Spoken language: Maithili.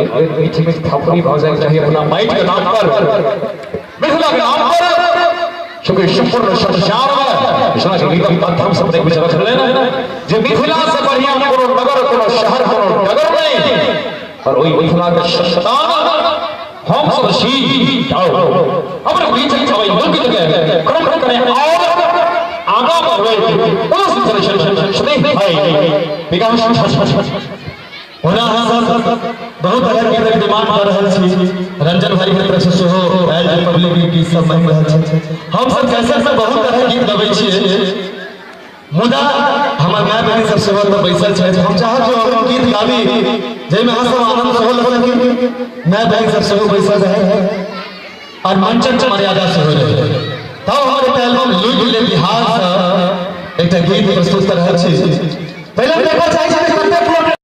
एक बेर मीठ मीठ थपड़ी भऽ जाइके चाही अपना माटि के नाम पर, मिथिला के नाम पर, चूंकि संपूर्ण संसार में मिथिला के गीतक माध्यम से अपने बीच रखले जे मिथिला से बढ़िया कोनो नगर, कोनो शहर, कोनो नगर नहीं। और वही मिथिला के संतान हम सब छी। जाओ अपने बीच छबै लोकगीत के क्रम करे और आगा बढ़बै स्नेह भाई विकास। ओना अहाँ सब बहुत तरह के डिमांड कर रहल छी, रंजन भाई के तरफ से सेहो आयल जे पब्लिक के गीत सब मांगि रहल छै। हम सब कैसेट में बहुत तरह गीत गबै छियै, मुदा हमर माय बहिन सब सेहो एतऽ बैसल छथि। हम चाहब जे ओहन गीत गाबी जाहिमे अहाँ सब आनंद सेहो लऽ सकी, माय बहिन सब सेहो बैसल रहै और मंचक मर्यादा सेहो रहै। तब हमर एकटा एल्बम लूटि ले बिहार से एकटा गीत प्रस्तुत कर रहल छी। पहिले देखै